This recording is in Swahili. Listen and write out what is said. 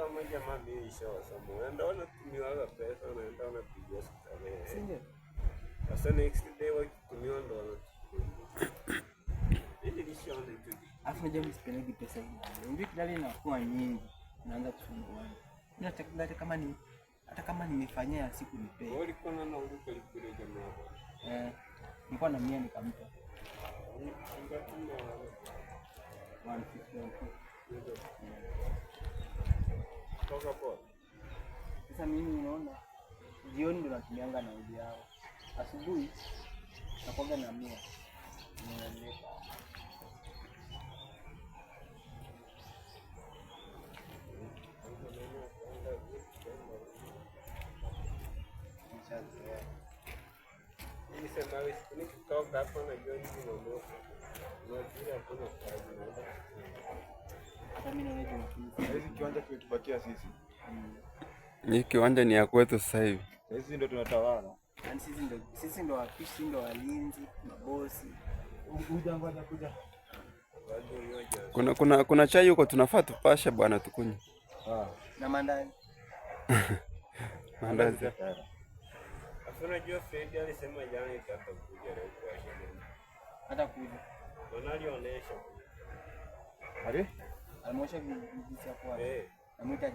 Ama jamaa mimi nishawasoma. Unaenda wanatumiwaga pesa, unaenda wanapigia starehe. Si ndio? Sasa next day wakitumiwa ndo wanatukumbuka. Mimi nilishaona hicho kitu. Alafu unajua mimi sipendagi pesa hii. Unajua kidali inakuwa nyingi, naanza kusumbuana. Mimi nataka hata kama nimefanyia ya siku nipe. Wewe ulikuwa na nauli kule jamaa wako. Eh, nilikuwa na 100 nikampa. Ngapi na 150 150. Toka poa. Sasa mimi unaona jioni ndo natumianga nauli yao. Asubuhi nakuwaga na 100. Ninaleta. Nishazoea. Nilisema siku nikitoka hapa najua ni Jumamosi. Jumapili hakuna kazi, naenda. Hata mimi naona Jumapili. Hizi kiwanja kimetubakia sisi. Hii kiwanja ni ya kwetu sasa hivi. Sisi ndio tunatawala. Yaani sisi ndo wapishi, sisi ndo walinzi, mabosi. Kuja ngoja kuja. Kuna chai huko tunafaa tupashe bwana tukunywe. Ah. Na mandazi. Mandazi. Afu unajua Fred alisema jana itakuja leo kuwasha nini. Hata kuja. Maana alionyesha. Ali? Alimwosha vijiti hapo hapo. Eh. Namuita